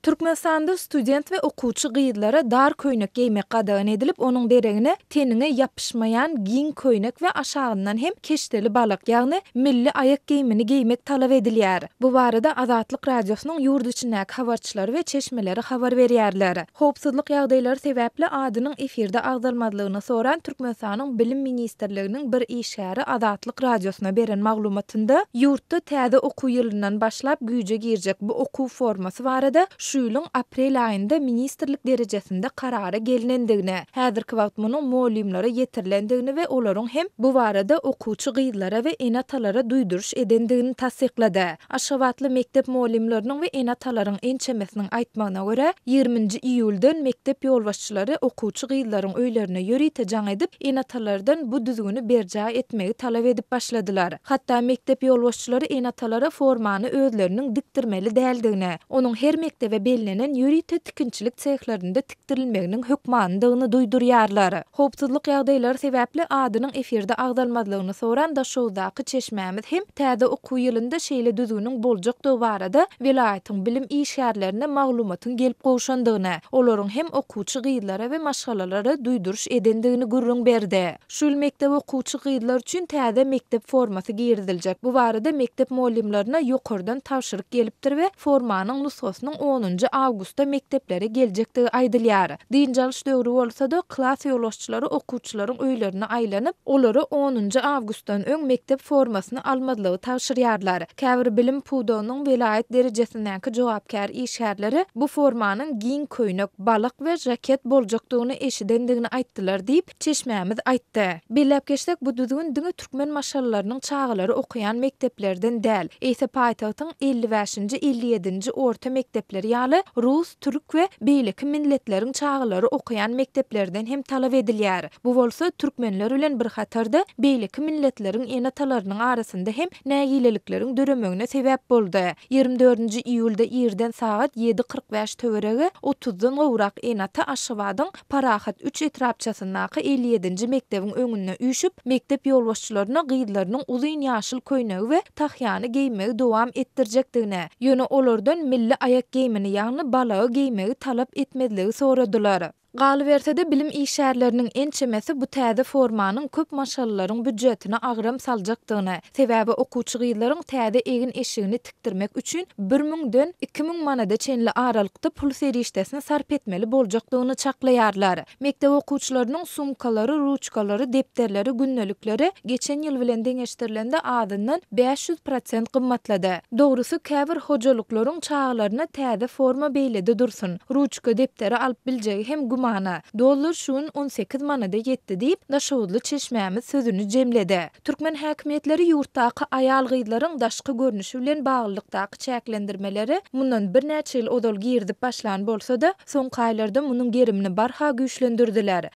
Türkmenistanda student we okuwçy gyzlara dar köýnek geýmek gadagan edilip, onuň deregine teniňe ýapyşmaýan giň köýnek we aşagyndan hem keşdeli balak, ýagny milli aýak geýmini geýmek talap edilýär. Bu barada Azatlyk Radiosynyň ýurt içindäki habarçylary we çeşmeleri habar berýärler. Howpsuzlyk ýagdaýlary sebäpli adynyň efirde agzalmazlygyny soran Türkmenistanyň Bilim ministrliginiň bir işgäri Azatlyk Radiosyna beren maglumatynda, ýurtda täze okuw ýylyndan başlap güýje girjek bu okuw formasy barada şu ýylyň aprel aýynda ministrlik derejesinde karara gelnendigini, häzirki wagt munuň mugallymlara ýetirilendigini we olaryň hem bu barada okuwçy gyzlara we ene-atalara duýduryş edendigini tassyklady. Aşgabatly mekdep mugallymlarynyň we ene-atalaryň ençemesiniň aýtmagyna görä, ýigriminji iýuldan mekdep ýolbaşçylary okuwçy gyzlaryň öýlerine ýörite jaň edip, ene-atalardan bu düzgüni berjaý etmegi talap edip başladylar. Hatda mekdep ýolbaşçylary ene-atalara formany özleriniň dikdirmeli däldigini, onuň her mekdebe bellenen ýörite tikinçilik sehlerinde tikdirilmeginiň hökmanydygyny duýdurýarlar. Howpsuzlyk ýagdaýlary sebäpli adynyň efirde agzalmazlygyny soran Daşoguzdaky çeşmämiz hem täze okuw ýylynda şeýle düzgüniň boljakdygy barada welaýatyň bilim işgärlerine maglumatyň gelip gowşandygyny, olaryň hem okuwçy gyzlara we maşgalalara duýduryş edendigini gürrüň berdi. Şu ýyl mekdep okuwçy gyzlar üçin täze mekdep formasy giriziljek. Bu barada mekdep mugallymlaryna ýokardan tabşyryk gelipdir we formanyň nusgasynyň onunjy awgustda mekdeplere geljekdigi aýdylýar. Dynç alyş döwri bolsa-da, klas ýolbaşçylary okuwçylaryň öýlerine aýlanyp, olara onunjy awgustdan öň mekdep formasyny almazlygy tabşyrýarlar. Käbir bilim pudagynyň welaýat derejesindäki jogapkär işgärleri bu formanyň giň köýnek, balak we žaket boljakdygyny eşidendigini aýtdylar diýip, çeşmämiz aýtdy. Belläp geçsek, bu düzgün diňe türkmen maşgalalarynyň çagalary okaýan mekdeplerden däl, eýse paýtagtyň 55-nji, 57-nji orta mekdepleri ýaly rus, türk we beýleki milletleriň çagalary okaýan mekdeplerden hem talap edilýär. Bu bolsa türkmenler bilen bir hatarda beýleki milletleriň ene-atalarynyň arasynda hem nägilelikleriň döremegine sebäp boldy. 24-nji iýulda irden sagat ýedi 45 töweregi otuzdan gowrak ene-ata Aşgabadyň Parahat üç etrapçasyndaky 57-nji mekdebiň öňünde üýşüp, mekdep ýolbaşçylaryna gyzlarynyň uzyn ýaşyl köýnegi we tahýany geýmegi dowam etdirjekdigini, ýöne olardan milli aýak geýmini, ýagny balagy geýmegi talap etmezligi soradylar. Galyberse-de, bilim işgärleriniň ençemesi bu täze formanyň köp maşgalalaryň býudjetine agram saljakdygyny, sebäbi okuwçy gyzlaryň täze egin-eşigini tikdirmek üçin bir müňden 2000 manada çenli aralykda pul serişdesini sarp etmeli boljakdygyny çaklaýarlar. Mekdep okuwçylarynyň sumkalary, ruçkalary, depderleri, gündelikleri geçen ýyl bilen deňeşdirilende azyndan 500 prosent gymmatlady. Dogrusy, käbir hojalyklaryň çagalaryna täze forma beýlede dursun, ruçka, depderi alyp biljegi hem gümana. Dollar şu gün 18 manada ýetdi diýip, daşoguzly çeşmämiz sözüni jemledi. Türkmen häkimiýetleri ýurtdaky aýal-gyzlaryň daşky görnüşi bilen baglylykdaky çäklendirmeleri mundan birnäçe ýyl ozal girizip başlan bolsa-da, soňky aýlarda munuň gerimini barha güýçlendirdiler.